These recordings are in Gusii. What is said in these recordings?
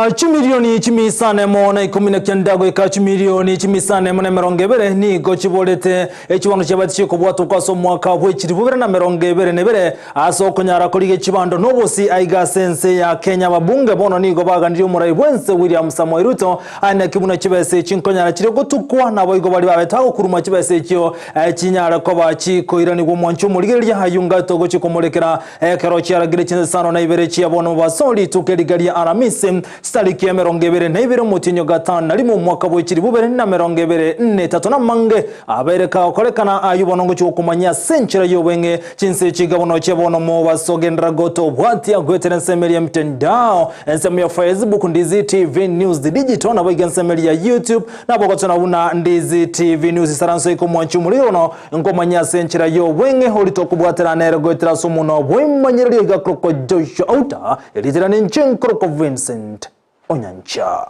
Chibesa chimilioni chimisana emo na ikomi na kianda goika chimilioni chimisana emo na emerongo ebere nigo chiborete echibando chiabete chikobwatokwa ase omwaka bwe chilifu bibere na emerongo ebere na ebere ase okonyara korigia chibando na obosi aiga ase ense ya Kenya. Ababunge bono nigo baganirie omorai bwense William Samoei Ruto aeneke buna chibesa echi nkonyara chire gotukwa naboigo baria babete bagokuruma chibesa echio chinyare koba chikoiranigwa omwanchi omorigereria ayio ngato ogochia komorekera Ekero chiaragire chinsesano na ibere chia bono mobaso, rituko eriga ria Aramisi, chitariki emerongo ebere na ibere omotienyi o gatano na rimo omwaka bwe chilifu bibere na emerongo ebere na etato namange abeire kagokorekana ayio bono ngochia gokomanyia ase enchera y'obweng'e chinse chiga bono chia bono mobaso genderera gotobwatia goetera ensemo eria emtandao ensemo ya Facebook Ndizi TV News Digital naboigo ensemo eria ya YouTube nabo ogotona buna Ndizi TV News isaranso iko omwanchi omoriro bono Nkomanye ase enchera y'obweng'e orite okobwatera nere goetera ase omonwa bw'emanyererio iga korokwa Joshua Outa, erieta riane inche nkorokwa Vincent Onyancha.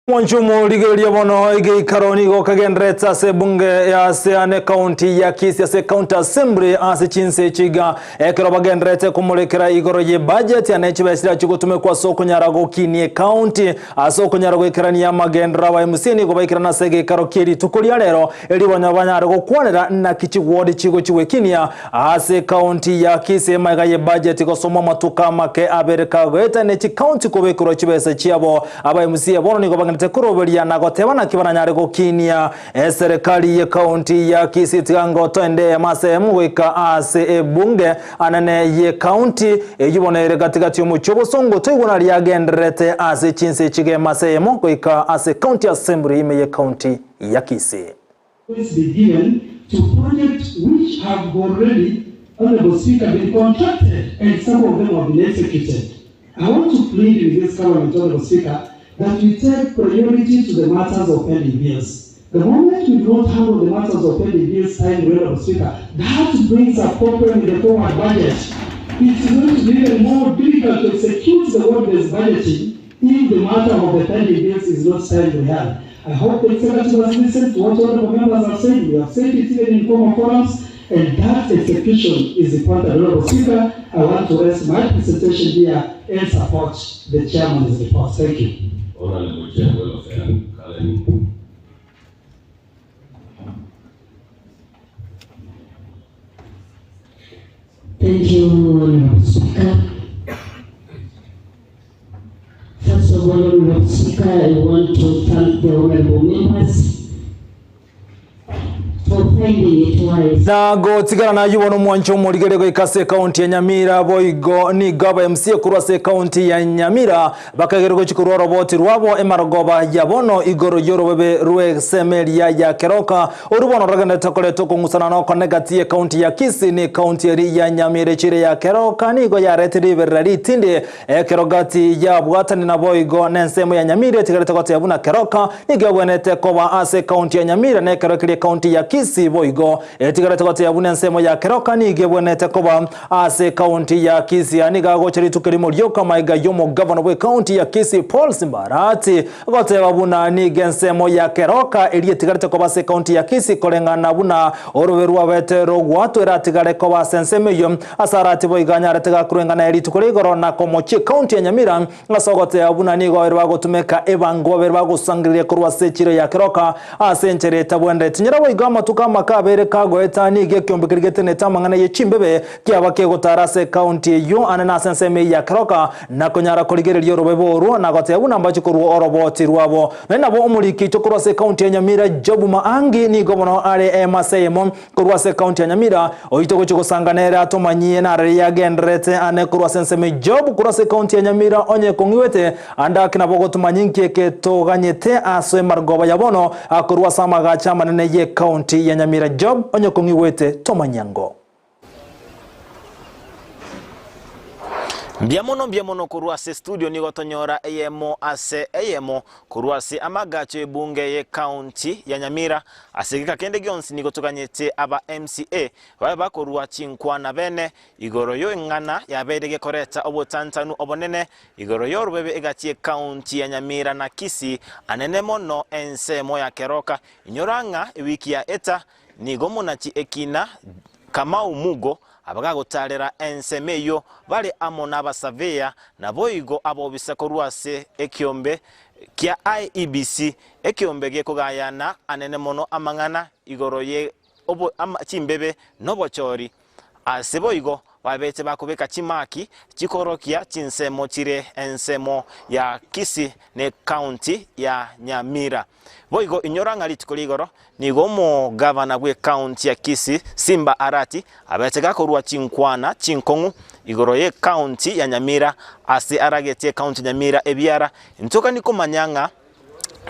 Mwanche omorigereria bono egeikaro nigo kagendererete ase ebunge ya ase county ya Kisii ase county assembly ase chinse echi iga ekero bagendererete komorekera igoro ye budget ane chibesa chiria chigotumekwa ase okonyara gokinia ecounty ase okonyara goikerania amagenderero aba MCA nigo baikerana ase egeikaro kie rituko ria rero erio banyare gokwanera naki chiward chigochi goikinia Ase ekaunti ya Kisii emaiga ye budget gosomwa amatuko amake abere kagoeta ne chikaunti kobekerwa chibesa chiabo. Aba MCA bono nigo bagenderete koroberia na goteba naki baranyare gokinia eserekari ye kaunti ya Kisii tiga ngoto ende eyemo ase eyemo goika ase ebunge anene ye kaunti eyio bono ere gatigati yomochie obosongo toigwa naria agendererete ase chinse chigema ase eyemo goika ase county assembly ime ye kaunti ya Kisii. be given to projects which have already, Honourable Speaker, been contracted and some of them have been executed. I want to plead with this government, Honourable Speaker, that we take priority to the matters of pending bills. The moment we do not handle the matters of pending bills timely, Honourable Speaker, that brings a problem in the forward budget. It's going to be even more difficult to execute the word-based budgeting if the matter of the pending bills is not timely handled. I hope the executive has listened to what honorable members have said. We have said it even in formal forums, and that execution is important. Honorable Speaker, I want to rest my presentation here and support the chairman's report. Thank you. Honorable Chair Welfare, Karen. Thank you, Honorable Speaker. First of all, Honorable Speaker, I want to thank the honorable members for finding it wise. Na gotigara nayio bono omwancho omorigere goika ase ekaunti ya Nyamira boigo nigo aba MCA korwa ase ekaunti ya Nyamira bakaegerwa gochia korwa oroboti rwabo emarogoba ya bono igoro y'orobebe rw'esemeria ya Keroka Oru bono rogenderete koreta okong'usana na okone gati y'ekaunti ya Kisii na ekaunti eria ya Nyamira echire ya Keroka nigo yaretire riberera ritindi ekero gati yabwatani naboigo nensemo ya Nyamira etigarete goteba buna Keroka nigo egwenerete koba ase ekaunti ya Nyamira na ekero keria ekaunti ya Kisii boigo etigarete goteba buna ensemo ya Keroka nigo ebwenerete koba ase ekaunti ya Kisii. Aya nigo agocha rituko erimo rioka magega y'omogavana bw'ekaunti ya Kisii Paul Simbarati Goteba buna nigo ensemo ya Keroka eria etigarete koba ase ekaunti ya Kisii koreng'ana buna orobe rwabete rogwatwa eratigare koba ase ensemo eyio ase arati boigo anyarete gakureng'ana ya rituko ria igoro na komochia ekaunti ya Nyamira ase ogoteba buna nigo babere bagotumeka ebango babere bagosangereria korwa ase echiro ya Keroka ase enchera etabwenereti. Nyora boigo amatuko amake abere kagoeta nigo ekeombe keria getenete amang'ana ye chimbebe Kiaba kegotara ase ekaunti eyio ande nase ensemo eyio ya Keroka, na konyara korigereria orobebe orwo, na goteba buna mbache korua oroboti rwabo. Naende nabo omoriki oito korwa ase ekaunti ya Nyamira, Job Maangi, nigo bono are emasa eyemo korwa ase ekaunti ya Nyamira, oito gochia gosanga nere atomanyie narari yagendererete ane korwa ase ensemo eyio. Job korwa ase ekaunti ya Nyamira onye kong'igwete ande ake nabo ogotomanyia inki eke toganyete ase emargoba ya bono korwa ase amagacho amanene y'ekaunti ya Nyamira. Job onye kong'igwete tomanyia ngo. Mbuya mono mbuya mono korwa ase studio nigo tonyora eyemo ase eyemo korwa ase amagacho ebunge ye county ya Nyamira ase egeka kende gionsi nigo toganyete aba MCA babe bakorwa chinkwana bene igoro yo eng'ana yabeire gekoreta obotantanu obonene igoro yorobebe egati ye county ya Nyamira na Kisii anene mono ensemo ya Keroka inyora ng'a ewiki ya eta nigo monachi ekina Kamau Mugo abagagotaarera ensemo eyio bare amo n'Abasaveya, naboigo abobisa korwa ase ekiombe kia IEBC, ekiombe gekogayana anene mono amang'ana igoro ye chimbebe nobochori. Ase boigo babete bakobeka chimaki chikorokia chinsemo chire ensemo ya Kisii ne county ya Nyamira. Boigo inyora ng'a rituko ria igoro nigo omogavana bw'ecounty ya Kisii Simba Arati abete gakorua chinkwana chinkong'u igoro y'ecounty ya Nyamira ase aragetie ecounty ya Nyamira ebiara. Intokani komanya ng'a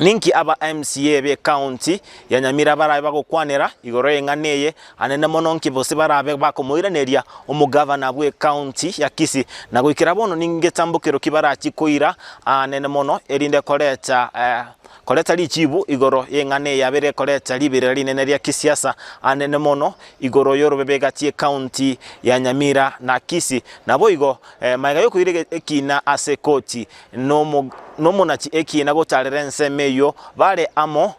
ninki aba MCA b'ecounty ya Nyamira barabe bagokwanera igoro y'eng'ana eye anene mono nki gose barabe bakomoiraneria omogavana bw'ecounty ya Kisii na goikera bono ningetambokero ki barachie koira anene mono erinde koreta Koreta richibu igoro y'eng'ana eye yabere koreta riberera rinene ria kisiasa anene mono igoro y'orobebe egati y'ecounty ya Nyamira na Kisii. Naboigo magega y'okoira ekina ase ekoti nomonachi ekina gotarera ensemo eyio bare amo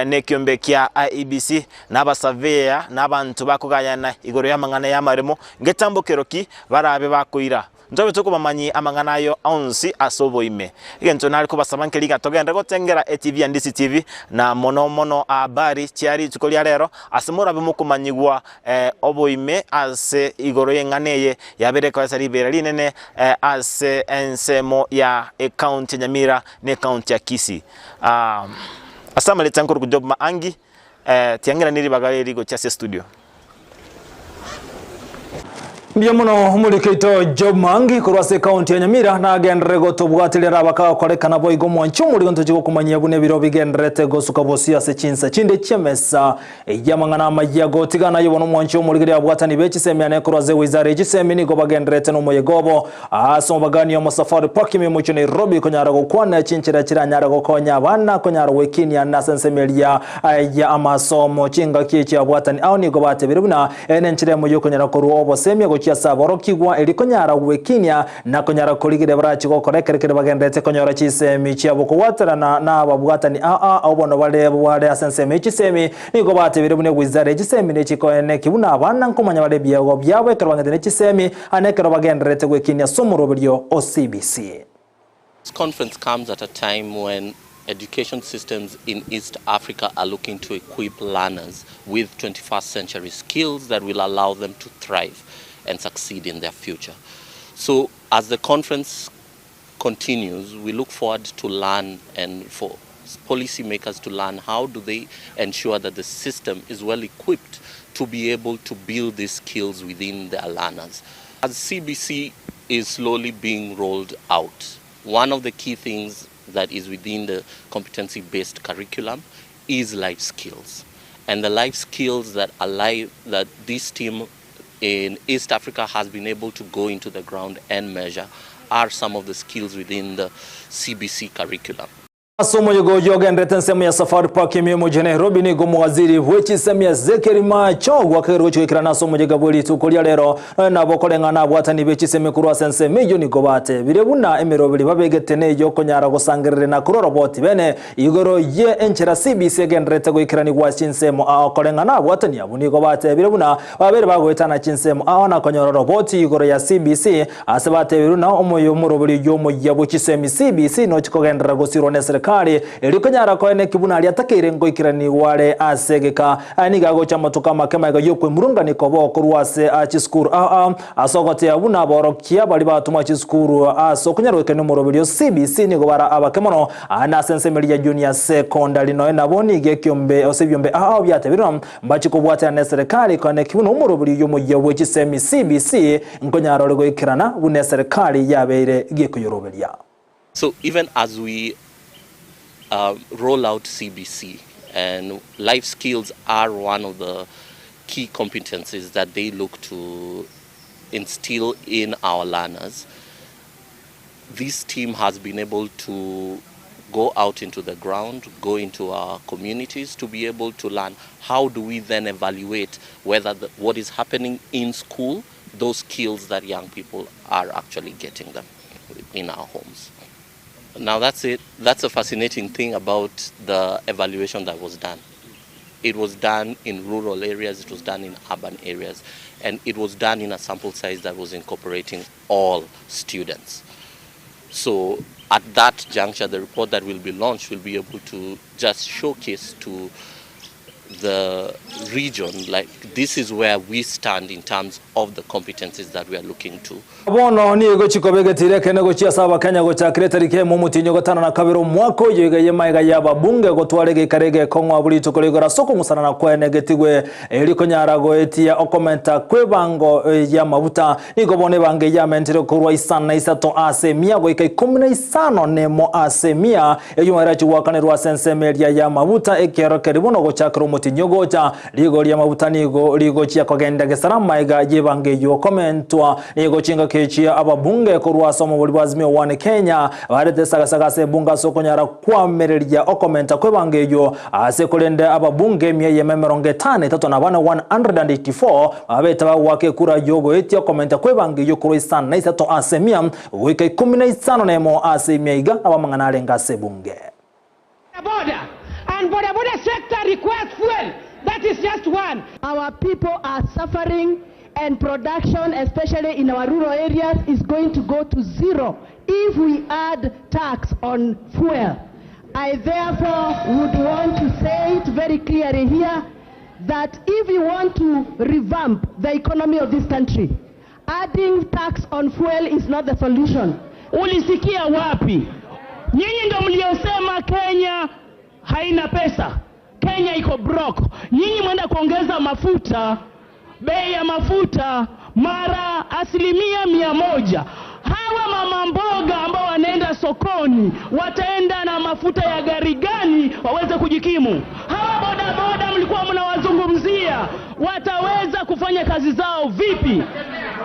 nekiombe kia IEBC na abasurveyor na abanto bakogayana igoro y'amang'ana y'amaremo ngetambokero ki barabe bakoira. Ntobe tokobamanyi amang'ana ayo onsi ase oboime. Egento nare kobasaba nkeri iga togende gotengera etibi ya Ndisi TV na mono mono habari chia rituko ria rero ase morabe mokomanyigwa oboime ase igoro y'eng'ana eye yabeire ekoesa ribeera rinene ase ensemo ya ecounty ya Nyamira na ecounty ya Kisii. Ase amareta nkorokwa Job Maangi tiang'iranie ribaga eri gochia ase estudio. Mbuya mono omoriki oito Job Mangi korwa ase ekaunti ya Nyamira nagenderere gotobwateria arabaka gokorekana boigo omwanchi omoriko ntochi gokomanyia buna ebiro bigendererete gosuka bosio ase chinsa chinde chi'emesa y'amang'ana amayia gotigana aye bono omwanchi omorigereria abwatani be chisemi ane korwa ase wizara ye chisemi nigo bagendererete nomoyega obo ase omobagani omo Safari Park ime omochie Nairobi konyara gokwana chinchera chiranyare gokonya abana konyara gwekinia nase ensemo eria ya amasomo chingaki echi abwatani ao nigo batebire buna Eye nenchera emo y'okonyara korua obosemia gochia ase aborokigwa, erio konyara gwekinia na konyara korigereria barachie gokora ekero keria bagendererete konyora chisemi chiabo kobwaterana nababwatani aa abwo bono bare bare ase ensemo ye chisemi. Nigo batebire buna egwizara ye chisemi nechikoeneki buna abana nkomanya bare ebiegwa biabo ekero bang'ete ne chisemi, aa nekero bagendererete gwekinia ase omoroberio o CBC. This conference comes at a time when education systems in East Africa are looking to equip learners with 21st century skills that will allow them to thrive and succeed in their future. So as the conference continues, we look forward to learn and for policymakers to learn how do they ensure that the system is well equipped to be able to build these skills within their learners. As CBC is slowly being rolled out, one of the key things that is within the competency-based curriculum is life skills. And the life skills that alive that this team in East Africa has been able to go into the ground and measure are some of the skills within the CBC curriculum. Ase omoyega oyio ogenderete ensemo ya Safari Park ime y'omochie o Nairobi nigo omowaziri bwe chisemi Ezekiel Machogu akagerwa gochia goikerana ase omoyega bwe rituko ria rero nonya nabo koreng'ana abwatani be chisemi korwa ase ensemo eyio nigo batebire buna emeroberi babegete neyio okonyara gosangereria na korwa roboti bene igoro ye enchera CBC egendererete goikeranigwa ase chinsemo ao koreng'ana abwatani abwo nigo batebire buna babere bagoetana chinsemo ao na konyora roboti igoro ya CBC Ase batebirwe na omoyo omoroberi oyio omoyia bwe chisemi CBC nochi kogenderera gosirwa neserikari, erio konyara koeneki buna aria atakeire ngoikeranigwa are ase egeka. Aya nigo agocha amatuko amake magega y'okwemurungania koba okorwa ase chisukuru ao ao ase ogoteeba buna aborokia baria batomwa chisukuru ase okonyara goikerania omoroberi o CBC nigo bare abake mono. Aya nase ensemo eria ya Junior Secondary nonya nabo nigo ekiombe ase ebiombe ao ao biatebirwe mbachi kobwaterana neserikari koeneki buna omoroberi oyio omoyia bwe chisemi CBC Nkonyara ore goikerana buna eserekari yabeire gekoyoroberia. So even as we roll out CBC and life skills are one of the key competencies that they look to instill in our learners. This team has been able to go out into the ground, go into our communities to be able to learn how do we then evaluate whether the, what is happening in school, those skills that young people are actually getting them in our homes. Now that's it. That's a fascinating thing about the evaluation that was done. It was done in rural areas, it was done in urban areas, and it was done in a sample size that was incorporating all students. So at that juncture, the report that will be launched will be able to just showcase to the region, like this is where we stand in terms of the competencies that we are looking to. Bono nigo chikobegetire ekene gochia ase Abakenya gochakera etariki eyemo omotienyi ogatano na kabere omwaka oyo iga y'emaiga y'ababunge gotwara egeikaro egekong'u abwo rituko rigoro ase okong'usanana kwene getigwe erio konyara goetia okomenta kw'ebango y'amabuta. Nigo bono ebango eyio yamentire korwa isano na isato ase emia goika ikomi na isano nemo ase emia, eyio erache goakanerwa ase ensemo eria y'amabuta ekiaro keria bono gochakera omotienyi ogocha. Rigori ri'amabuta nigo rigochia kogenda gesara amaiga y'ebango eyio komentwa. Nigo chingaki echio ababunge korwa ase omobori bwa Azimio One Kenya barete esagasaga ase ebunge ase okonyara koamereria okomenta kw'ebango eyio ase korende ababunge emia eyemo 53 na bane 184 babete bagoaka ekura y'ogoetia okomenta kw'ebango eyio korwa 53 ase emia goika 51 ase emia iga nabo amang'ana arenge ase ebunge. Boda and boda boda sector requires fuel that is just one. Our people are suffering and production especially in our rural areas is going to go to zero if we add tax on fuel. I therefore would want to say it very clearly here that if you want to revamp the economy of this country, adding tax on fuel is not the solution. Ulisikia wapi? Nyinyi ndo mliosema Kenya haina pesa, Kenya iko broke. Nyinyi mwenda kuongeza mafuta, bei ya mafuta mara 100%. Hawa mama mboga ambao wanaenda sokoni wataenda na mafuta ya gari gani waweze kujikimu? Hawa bodaboda mlikuwa mnawazungumzia wataweza kufanya kazi zao vipi?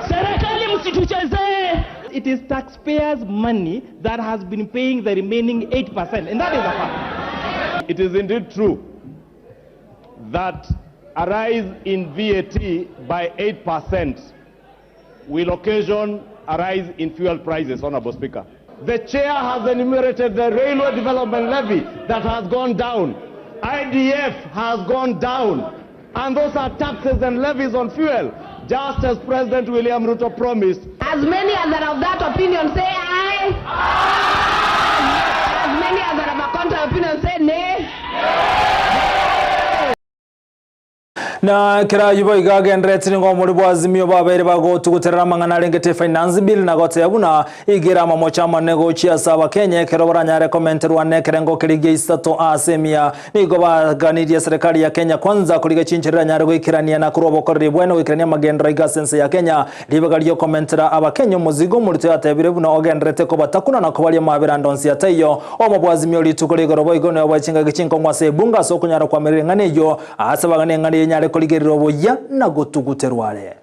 Serikali msituchezee. It is taxpayers' money that has been paying the remaining 8%, and that is a fact. It is indeed true that a rise in VAT by 8% will occasion a rise in fuel prices, Honorable Speaker. The chair has enumerated the railway development levy that has gone down. IDF has gone down. And those are taxes and levies on fuel, just as President William Ruto promised. As many as are of that opinion say aye. As many as are of a contrary opinion say nay. Na kera ayio boigo agendererete nigo omori bwa Azimio babeire bagotuguterera amang'ana arengete Finance Bill na goteba buna igere amamocho amanene gochia ase Abakenya ekero baranyare komenterwa nekerengo keria gia isato ase emia. Nigo baganirie serikali ya Kenya Kwanza korigia chinchera eranyare goikerania na korwa obokoreri bwene goikerania amagenderero aiga ase ense ya Kenya. Ribaga riokomentera Abakenya omozigo omorito yatebire buna ogendererete kobatakuna na kobaria amabera ande onsi ataiyo. Omo bwa Azimio rituko rigoro boigo nigo bwa chingaki chinkong'u ase ebunge ase okonyara koamerera eng'ana eyio ase bagane eng'ana eyio enyare korigerera oboyia na gotuguterwa are.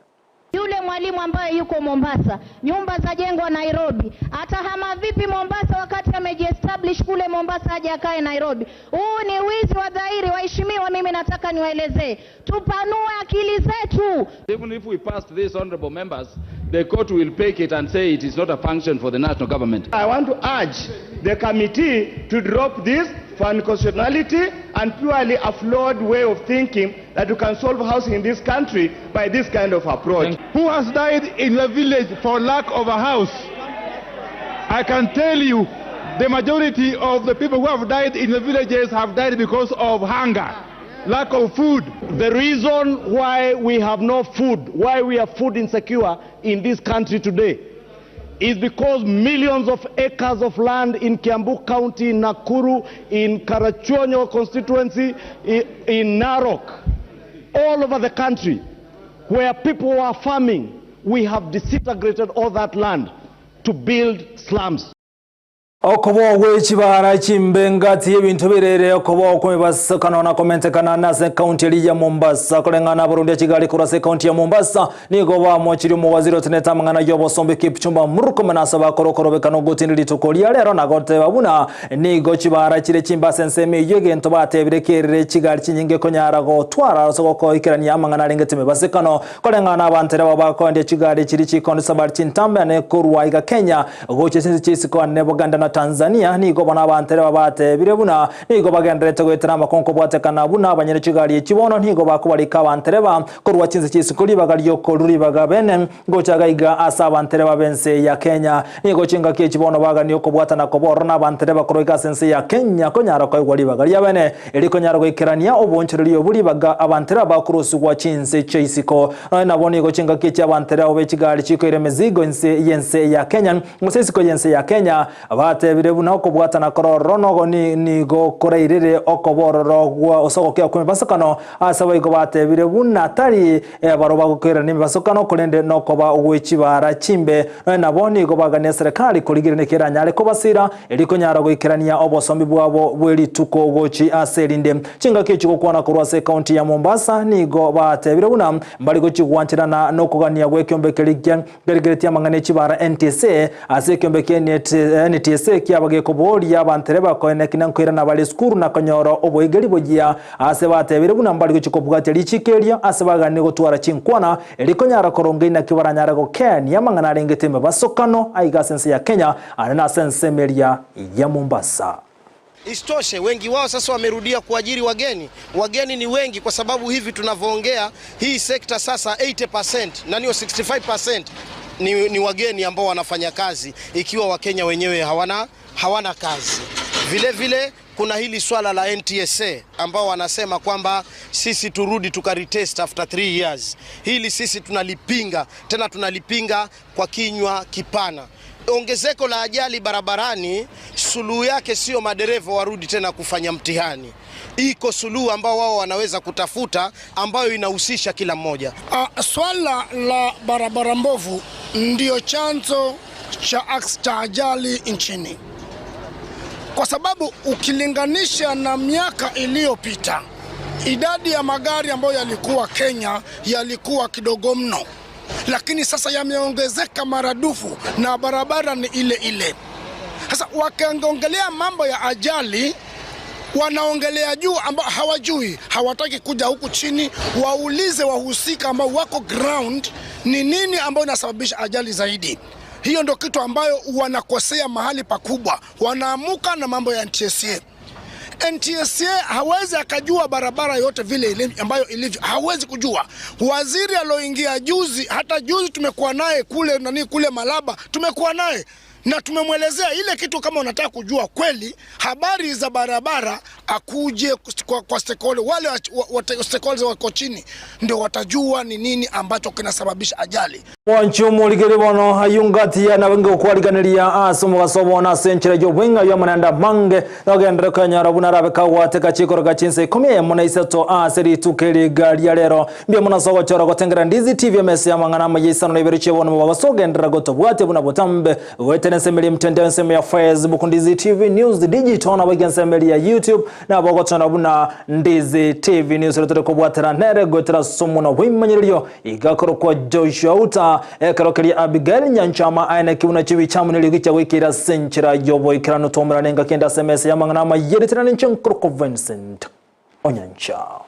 Yule mwalimu ambaye yuko Mombasa, nyumba za jengwa Nairobi, atahama vipi Mombasa wakati amejiestablish kule Mombasa aje akae Nairobi? Huu ni wizi wa dhahiri, waheshimiwa. Mimi nataka niwaelezee, tupanue akili zetu. Even if we passed this, honorable members, the court will pick it and say it is not a function for the national government. I want to urge the committee to drop this for unconstitutionality and purely a flawed way of thinking that you can solve housing in this country by this kind of approach. Who has died in the village for lack of a house? I can tell you the majority of the people who have died in the villages have died because of hunger, lack of food. The reason why we have no food, why we are food insecure in this country today, is because millions of acres of land in Kiambu County, Nakuru, in Karachuonyo constituency, in Narok, all over the country, where people are farming, we have disintegrated all that land to build slums. Okobao gwe chibara chimbe ngati y'ebinto birere okobao kw'emebasokano na komentekana nase ekaunti eria ya Mombasa. Koreng'ana abarundi chigari korwa ase ekaunti ya Mombasa nigo bamochirie omowaziri otenete amang'ana y'obosombe Kipchumba Murkomen ase bakore okorobekana ogotindi rituko ria rero na goteba buna nigo chibara chire chimbe ase ensemo eyio egento batebire kerire chigari chinyinge konyara gotwara ase gokoikerania amang'ana arengete emebasekano. Koreng'ana abanto ere bakoendia chigari chiria chikondi sabari chintambe ane korwa iga Kenya Gochia chinse chi'isiko ane Buganda na Tanzania, nigo bono abanto batebire buna nigo bagendererete goetera amakongo kobwatekana buna abanyene chigari echi bono nigo bakobarika abantereba korwa chinse chi'isiko ribaga ri'okorua ribaga bene gocha gaiga ase abantereba b'ense ya Kenya. Nigo chingaki echi bono bagania okobwatana koba ororo nabantereba korwa iga ase ense ya Kenya konyara koegwa ribaga ria bene Erio konyara goikerania oboonchoreria obwo ribaga abanto bakorusigwa chinse chia isiko. Nonya nabo nigo chingaki chi'abanto abo be chigari chikoira emezigo inse y'ense ya Kenya, gose isiko y'ense ya Kenya, batebire buna okobwatana kore ororo nogo nigo korairere okoba ororo gwa ase ogokea kw'emebasokano, ase boigo batebire buna tari barobwo bagokoirana emebasokano korende nokoba gwe chibara chimbe. Nonya nabo nigo bagania eserekari korigereria naki eranyare kobasira, Erio konyara goikerania obosombi bwabo bwe rituko gochi ase erinde. Chingaki echi gokwana korwa ase ekaunti ya Mombasa nigo batebire buna mbari gochi gwancherana nokogania gwekiombe keria kerigeretie amang'ana echibara NTSA ase ekiombe kia NTSA kiaba gekoboria abantereba koeneki na nkoirana bare esukuru na konyora oboegeri boyia ase batebire buna mbari gochi kobwatia richiko erio ase baganire gotwara chinkwana erio konyara koronga inaki baranyare gokeania amang'ana arengete emebasokano aiga ase ense ya Kenya Are nase ensemo eria ya Mombasa. Isitoshe, wengi wao sasa wamerudia kuajiri wageni. Wageni ni wengi kwa sababu hivi tunavyoongea, hii sekta sasa 80% na niyo 65% ni, ni wageni ambao wanafanya kazi, ikiwa Wakenya wenyewe hawana, hawana kazi. Vile vile kuna hili swala la NTSA ambao wanasema kwamba sisi turudi tukaretest after 3 years. Hili sisi tunalipinga, tena tunalipinga kwa kinywa kipana. Ongezeko la ajali barabarani, suluhu yake sio madereva warudi tena kufanya mtihani. Iko suluhu ambao wao wanaweza kutafuta ambayo inahusisha kila mmoja. Ah, swala la barabara mbovu ndiyo chanzo cha, cha ajali nchini, kwa sababu ukilinganisha na miaka iliyopita idadi ya magari ambayo yalikuwa Kenya yalikuwa kidogo mno lakini sasa yameongezeka maradufu na barabara ni ile ile. Sasa wakiongelea mambo ya ajali wanaongelea juu ambao hawajui, hawataki kuja huku chini waulize wahusika ambao wako ground ni nini ambayo inasababisha ajali zaidi. Hiyo ndio kitu ambayo wanakosea mahali pakubwa, wanaamuka na mambo ya NTSA. NTSA hawezi akajua barabara yote vile ile ambayo ilivyo, hawezi kujua. Waziri alioingia juzi, hata juzi tumekuwa naye kule nani kule Malaba, tumekuwa naye na tumemwelezea ile kitu. Kama unataka kujua kweli habari za barabara, akuje kwa, kwa stakeholder wale wa, wa, stakeholders wako chini ndio watajua ni nini ambacho kinasababisha ajali. Mwanche omorigeri bono ayio ngati nabe ngokwariganeria ase omogaso bono ase enchera y'obweng'ai y'amananda amange, nogenderere koyanyora buna arabe kagwateka chikoroka chinsa ikomi eyemo na isato ase rituko eri iga ria rero. Mbuya mono ase ogochora gotengera Ndizi TV emesa y'amang'ana amaya isano na ibere chi'obono mobagoso ogenderera gotobwatia buna botambe goetera ensemo eria emitandao ensemo ya Facebook Ndizi TV News Digital naboigo ensemo eria ya YouTube nabo ogochora buna Ndizi TV News ere tore kobwatera nere goetera ase omonwa bw'ebimanyererio Iga korokwa Joshua Uta, ekero keria Abigaili nyanchama aeneki buna chibicha amo neriogi chiagoikeire ase enchera y'oboikeranu. Twaumerane engaki ende ase emesa y'amang'ana amayia, ritirane inche nkorokwa Vincent Onyancha.